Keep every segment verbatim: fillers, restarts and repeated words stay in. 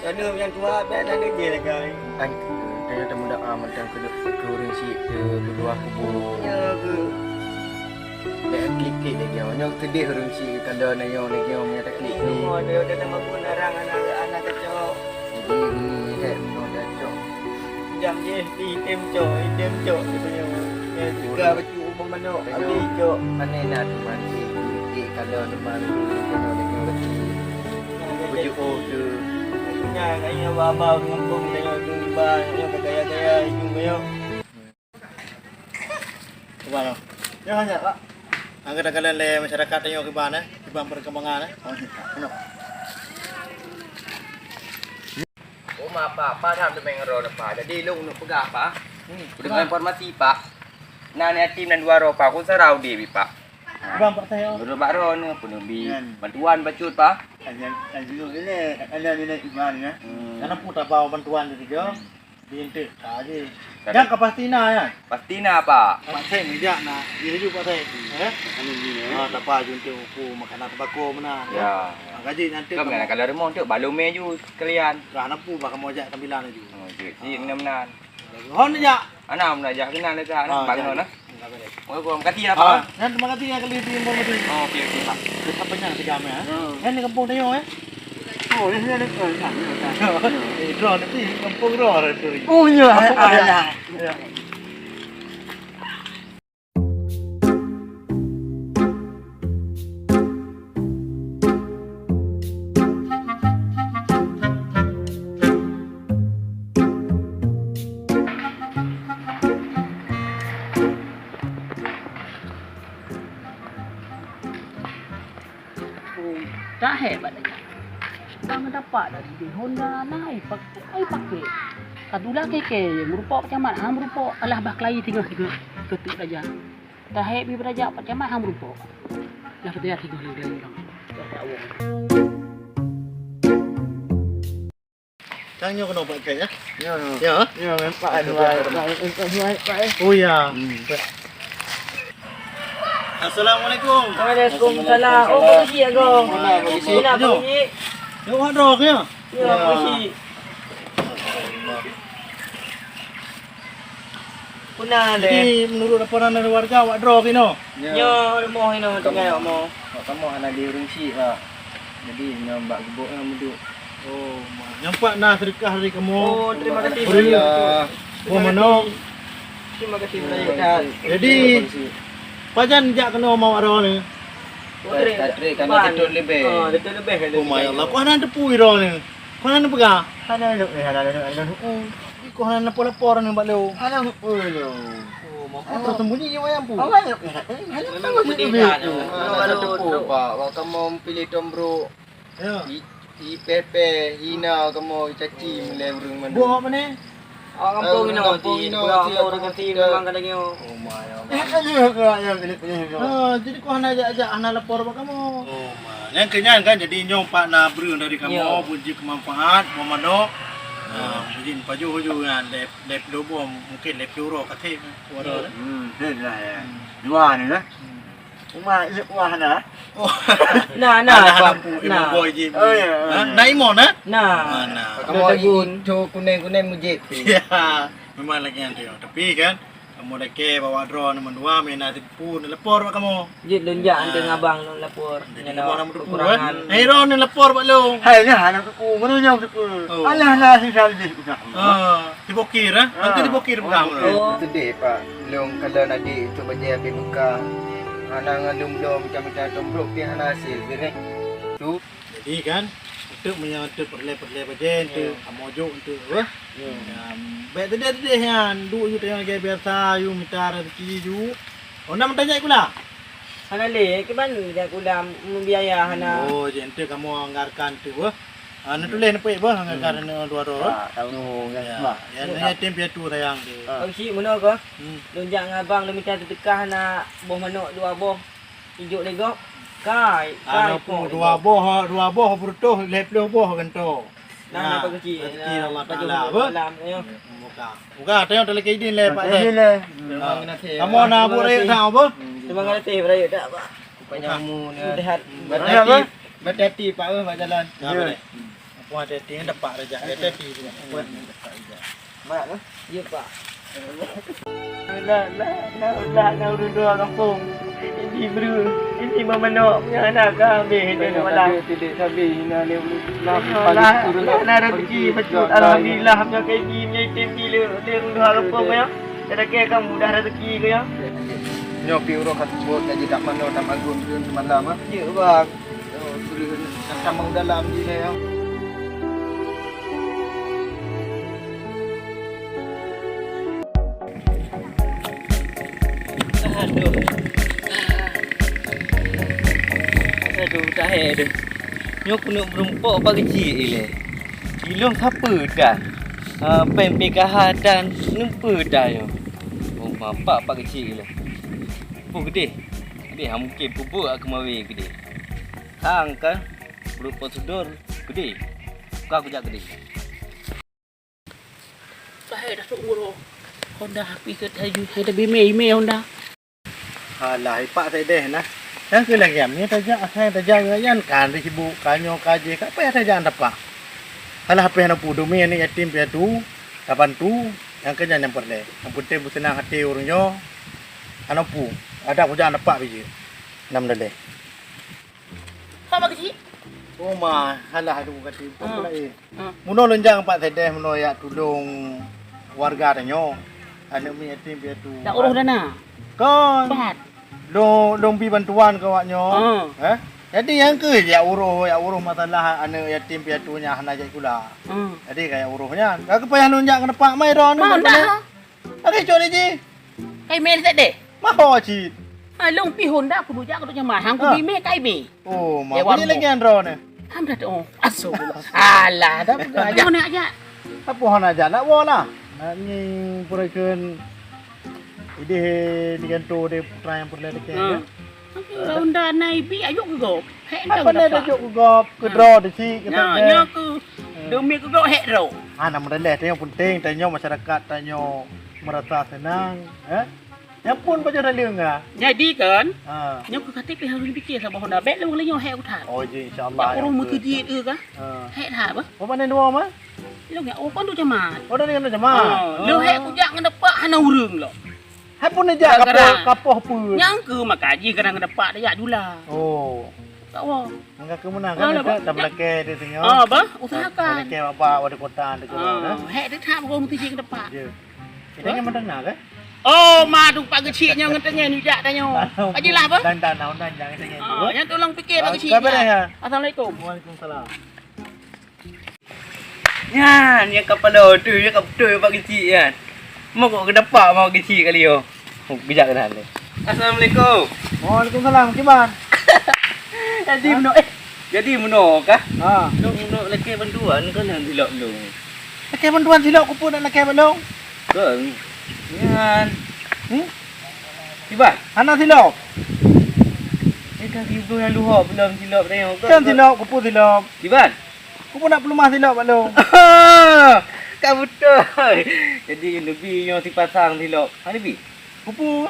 Tanyoe nyang tuha bèk na neujeh lagèe. An, tanyoe tameudoa mantong keu, keu ureueng syiek keu keudua kubu. Ya, keu. Bèk klik-klik lagèe nyoe. Nyoe keudeh ureueng syiek keu kanda na nyoe lagèe nyoe meunyo taklik-klik. Oh, dia, dia nama pun arang anak, anak kecok. Jadi, ini, eh, nyoe dah cok. Jam jih, di item cok, item cok, katanya. Ya, tiga bacut ubah manok, habis cok. Mana nak tu mandi, klik kanda tu mandi, kena lagi rezeki. Bujur oh tu. Nya, kaya baba kampung, tengok tu tiba, tengok gaya-gaya, itu kayak. Coba lo. Jangan ya, Pak. Angkat kalian le masyarakat tengok kiban eh, kiban perkembangan eh. Oh, kenapa? Uma apa, apa dah tu main ngeron apa. Jadi lu nak peugah apa? Hmm, peugah informasi, Pak. Nah, ni yatim dan dua roh, Pak. Aku sarau dia, Pak. Bang, Pak, saya. Menurut Pak Ron, penuh bi. Kan. Bantuan bacut, Pak. Ada, ada juga ni, ada ni iman ya. Hmm. Karena pun tak bawa bantuan dari dia. Hmm. Di entek ka je. Jangan ka pasti na ya. Pasti na, Pak. Pak Seng jak na. Dia juga Pak Seng. Eh? Ha, tapa juntuk uku makanan tembako mana. Ya. Ha, gaji nanti. Kau nak kalau rumah tu balu meju sekalian. Lah nampu bah kamu ajak sambilan laju. Oh, je. Ji meunan-meunan. Hon jak. Ana mun ajak kenal dekat. Ah, bang ya. Mana? Assalamualaikum. Makasih ya, Pak. Ah, dan terima kasih ya kali di informasi. Oh, okey, okey, Pak. Kita penyang tiga meh. Hmm. Kan di kampung Tayo eh. Oh, ini ada. Eh, drone nanti kampung drone tu. Oh, ya. Ah, ya. Ya. Ka hék bak Dayah. Bang dapat dari di Honda na ai pak-, ai pakai. Ka dula keke meurumpok camat, ha meurumpok alah bah kelai singoh-singoh keutuk Dayah. Ka hék bi beurajak pak camat ha meurumpok. Lah beutôi singoh lé lé. Cang nyoe keunoe pakai ya? Ya. Ya. Ya, memang Pak Anwar. Pak Anwar, Pak, eh. Oh ya. Hmm. Assalamualaikum. Waalaikumsalam. Oh, bagi ya, Gong. Mana bagi? Mana bagi? Yo, wak droe ya? Ya, bagi. Puna deh. Jadi menurut laporan dari warga, wak droe kino? Ya. Nyo, rumoh ino tinggai wak mo. Wak kamoe hana di ureueng syik, Pak. Jadi nyo bak gubuk nyo muduk. Oh, ma. Nyang pat na sedekah dari kamoe. Oh, terima kasih. Beri. Ya. Buah manok. Terima kasih banyak. Jadi, pajan jak keunoe ma wak droe ni? Oh, trek. Trek, trek, karena deutôt leubeh. Oh, deutôt leubeh. Oh, ma ya Allah, kok hana teupeu droe ni? Kok hana peugah? Hana lôn, eh, hana lôn, hana lôn. Oh, iko hana lapor-lapor ni bak lôn. Hana lôn. Oh, ma. Apa sembunyi nyoe ayam pu? Hana lôn, eh, hana lôn. Memang pedih dah tu. Hana teupeu, Pak. Wak kamoe piléh tom brok. Ya. I, ipeh-peh, hina kamoe, icaci meulai ureueng mandum. Boh apa ni? Awak gampông inoe, gampông inoe, ureueng gampông ureueng Gasing memang kadang nyoe. Oh, ma, ya Allah. Eh, eh, eh, eh, eh, eh, eh, eh. Ha, jadi kok hana jak-jak, hana lapor bak kamoe. Oh, ma. Nyang keu nyan kan, jadi nyoe pat na breueng dari kamoe, ya, buet jih keu manfaat, buah manok. Ha, ya, jadi pajoh-joh nyan, lhèe, lhèe ploh boh, mungkin lhèe ploh uroe ka thèe, uroe. Hmm, thèe lah, ya. Hmm. Dua ni lah. Hmm. Uma, iya, wah, na. Oh. Na, na, alah, Bang. Lampu, na. Imum boy je. Oh, ya, ha? Ya. Na imum, na? Na. Ah, na. Kamoe itu kuning-kuning mujit. Ya, memang lagi nanti. Tapi kan, kamoe lakèe bawa drone mandua, meunan teupeu, neulapor bak kamoe. Jeuet lôn jak, ah, anteuk ngon abang lôn lapor. Jadi, nyang kamoe na hana meuteupeu, kekurangan. Eh. Eh, drone neulapor bak lôn. Hai, nah, hana teupeu. Mana nyang teupeu? Oh. Alah, alah, sisa jih, udah. Ah. Dibokir, eh? Nanti dibokir pegang. Oh. Sedih, Pak. Lôn kalon adik itu bajèe habéh meuka. Hana ngon lôn bloe mita-mita tom brok pih hana hasé, beureh. Tu. Jadi kan, untuk meunyoe untuk peureulèe-peureulèe bajèe untuk, ya, kamoe jok untuk, eh? Ya. Ya, bèk teude-teude nyan, duek yue teuka lagèe biasa, yue mita rezeki yue. Oh, na meutanyoe kula? Hana lé, kiban jak kula, biaya hana. Oh, jadi untuk kamoe anggarkan tu, eh? Ah, neutuléh neupeuék beuh, hmm, ngon ka neuh dua droe. Ah, tahu nyoe, kan. Ya, bah. Ya, nyoe yatim piatu sayang tu. Ah. Bang Syik, meunoe keuh. Hmm. Lôn jak ngon abang lôn mita teuteukah na boh manok dua boh. Ijok lé gob. Kai, kai. Ana pun dua boh, dua boh peureutôh, lhèe ploh boh gantoe. Nah, nah, nah, Bang Syik. Rezeki Allah Taala, beuh. Alam, ya. Muka. Muka, tengok dalam keidin lé, Pak, lé. Keidin lé. Ah. Kamoe na buet rayeuk that, beuh? Terima kasih, rayeuk that, Pak. Rupanya mu ni. Mudahan. Berhati-hati, berhati-hati, Pak, eh, bak jalan. Ya, boleh. Apa hati-hati, nyan dapat raja. Hati-hati juga. Buat ni dapat raja. Mak, eh? Ya, Pak. Lah, lah, lah, lah, lah, ureueng dua gampông. Ini bru, ini memanok, punya anak kami, ini malam. Tidak sabi, ina lé ureueng. Lah, lah, lah, rezeki bacut. Alhamdulillah, punya kaji, punya itim gila, lé ureueng dua gampông, ya. Jadi, kamu dah rezeki ke, ya? Nyoe pi uroe ka seupôt, jadi tak mano, tak bangun, semalam, ah. Ya, Bang. Sama dalam di saya. Aduh. Aduh, dah eh, deh. Nyoe keuneuk meurumpok bak keuchik ilèe. Ilong sapeue dah. Ah, péng P K H dan neumpeue dah nyoe. Oh, mapak bak keuchik ilèe. Peue geudeh? Geudeh, ha mungken peue buet keumawe geudeh. Kang kan, peuruet prosedur gede. Buka kujak gede. Bahaya dah trok uroe. Honda api ke taju, hai dah bime-ime Honda. Alah, ipak sedeh nah. Nyang keu lagèe nyan tajak asai tajak nyan kan disibuk kanyo kaje ka payah tajak tapak. Alah, payah na pu demi aneuk yatim piatu, tabantu, nyang keu nyan nyang peureulèe. Nyang penting beuseunang até ureueng nyoe. Hana pu, adak kujak tapak biji. Nam daleh. Haba keuchik? Oh ma, halah aduh kati. Ah. Pula, eh. Ah. Munoe lôn jak ngon Pak Sedeh, munoe jak tulông warga tanyoe. Aneuk miet yatim piatu. Jak uroh dana? Kon. Pat? Lôn, lôn bi bantuan keu awak nyoe. Ah. Eh? Jadi nyang keuh jak uroh, jak uroh masalah aneuk yatim piatu nyang hana jak sikula. Ah. Jadi ka jak uroh nyan. Ka keu payah lôn jak keuneuk pak mai droeneuh. Mana? Lagèe cok lé jih. Kai mé Sedeh? Maho cit. Ah, lôn pih Honda kudu jak keu Jamaah, hang kubi mé kai mé. Oh, ma, lagèe nyan droeneuh. Ham dah tu. Astagfirullah. Alah, dah peugah. Aja nak jak. Apa hana jak nak bola? Nak ngieng peureukeuen idéh di kanto deh putra nyang peureulèe dekat. Ha. Honda na ibi ayuk keu gob. Hek dah. Apa nak dapat. Ayuk keu gob, keu droe di si, keu. Nah, nyoe keu demi keu gob hek droe. Ah, nama dah leh, yang penting tanyoe masyarakat tanyoe merasa senang, eh? Nyang phôn pajoh daleueng ah. Jadi kan? Ha. Nyoe keu katé pih harus dipikir saboh Honda. Bèk lôn lé nyoe hek utan. Oh, ji, insya-Allah. Ya, ureueng meukeujit eu kah? Ha. Hek that bah. Apa ni dua mah? Lôn ya, oh, kan tu Jamaah. Oh, dari Jamaah. Ha, lôn hek kujak ngon depak hana ureueng lom. Hai pun jak kapoh, kapoh pun. Nyang keu maka ji kadang ngon depak dak jak jula. Oh. Tak wah. Maka keu meunan kan tak melakèe di tengah. Ah, bah, usahakan. Melakèe bak wali kota di tengah. Hek dak that ureueng meukeujit ngon depak. Ya. Kita nyaman dengar kan? Oh, ma tu pak keuchik nyoe ngon teungen ujak tanyoe. Ajilah bah. Dan dan dan jangan teungen. Ah, nyang tolong pikir pak keuchik. Assalamualaikum. Waalaikumsalam. Nyan, nyang ka paloe tu, nyang ka beutôi pak keuchik nyan. Mokok keudapak ma keuchik kali yo. Oh, geujak keunan deh. Assalamualaikum. Waalaikumsalam, kiban? Jadi meunoe, eh, jadi meunoe kah? Ha. Lôn meunoe lakèe bantuan kah nyan silop lôn. Lakèe bantuan silop keupeue nak lakèe bak lôn? Kon. Nyan. Hmm? Kiban? Hana silop. Eh, ka gibloe nyang luhok belom silop tayong. Kan silop, keupeue silop? Kiban? Keupeue nak peuleumah silop bak lôn? Ka beutôi. Jadi neubi nyoe sipasang silop. Hana bi? Keupeue?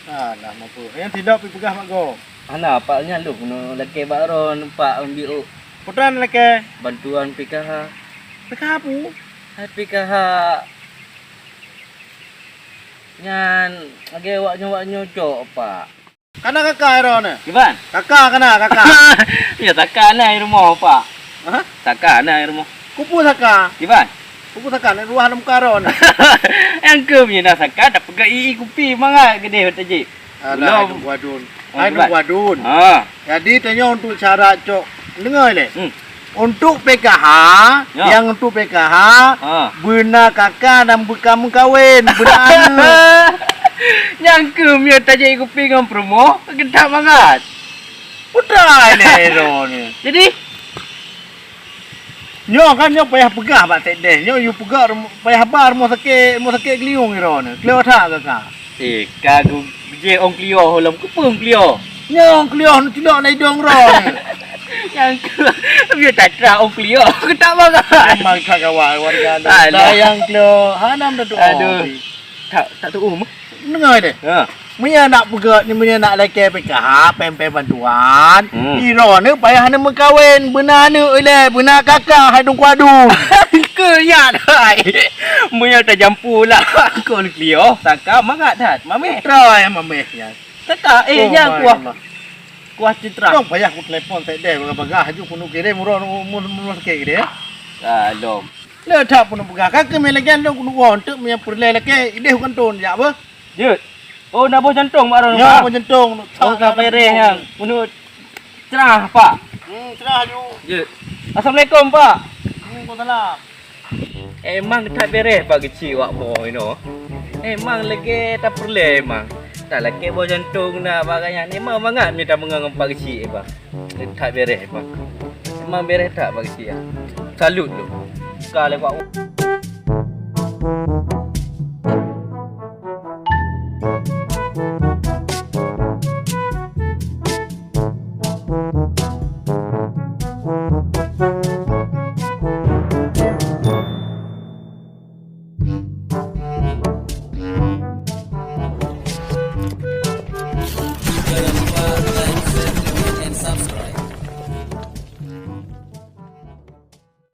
Alah, mampu. Nyang sidroe pih peugah mak gob. Hana, Pak, nyan lôn keunoe lakèe bak droeneuh, Pak, ambiek. Peue treuk lakèe? Bantuan P K H. P K H peue? Hai P K H. Nyan lagèe wak nyoe, wak nyoe cok, Pak. Kana kaka droeneuh? Kiban? Kaka kana, kaka. Ya, saka na i rumoh, Pak. Hah? Saka na i rumoh. Keupeue saka? Kiban? Keupeue saka? Nak ruah lam muka droeneuh. Nyang keu meunyoe na saka, tapeugah i, i kupi mangat keudeh tajik. Alah, hai Teungku Adun. Hai Teungku Adun. Ha. Jadi, tanyoe untuk syarat cok, deungoe lé. Hmm. Untuk P K H, ya, nyang untuk P K H, ha, beuna kaka dan beuka meukawen, beuna aneuk. Nyang keu meunyoe tajak kupi ngon peurumoh, geutak mangat. Putra lé droeneuh. Jadi? Nyoe kan nyoe payah peugah bak sekdes. Nyoe yue peugah rumoh, payah ba rumoh sakét, rumoh sakét Geuliong droeneuh. Kleuh that kaka. Eh, ka gujéh ong klioh lom. Keupeue ong klioh? Nyoe ong klioh neutilok na idong droeneuh. Nyang keu, biar tatra ong klioh. Keutak bangai. Memang that gawat warga. Alah. Sayang klioh. Hana meututoe. Aduh. Tak, tak tu'uh meuh. Deungoe deh. Ha. Meunyoe nak peugah, meunyoe nak lakèe P K H, pèng-pèng bantuan, hmm, droeneuh payah neumeukawen, beuna aneuk ilèe, beuna kaka hai Teungku Adun. Keu nyan hai. Meunyoe tajampu lah kon klioh, saka mangat that. Mamèh. Troh mamèh nyan. Saka, eh, oh, nyan kuah. Kuah citra. Dong payah kutelepon sekdes bagah-bagah aju keuneuk kirém uroe mun mun sakét geude. Ka lom. Le that pun peugah ka keumeulagian dong keuneuk woe enteuk meunyo peureulèe lakèe ideh u kanton jak beuh. Jeuet. Oh, na boh jantong bak droeneuh. Nyoe boh jantong. Oh, ka bereh nyan. Keuneuk cerah, Pak. Hmm, cerah aju. Jeuet. Assalamualaikum, Pak. Waalaikumsalam. Emang that bereh Pak Keuchik wak boh inoe. Emang lagèe tapeureulèe emang. Talakèe boh jantong na bak gobnyan. Emang mangat mita meungon ngon Pak Keuchik emang. That bereh emang. Emang bereh that Pak Keuchik ah. Salut lôn. Ka lé Pak.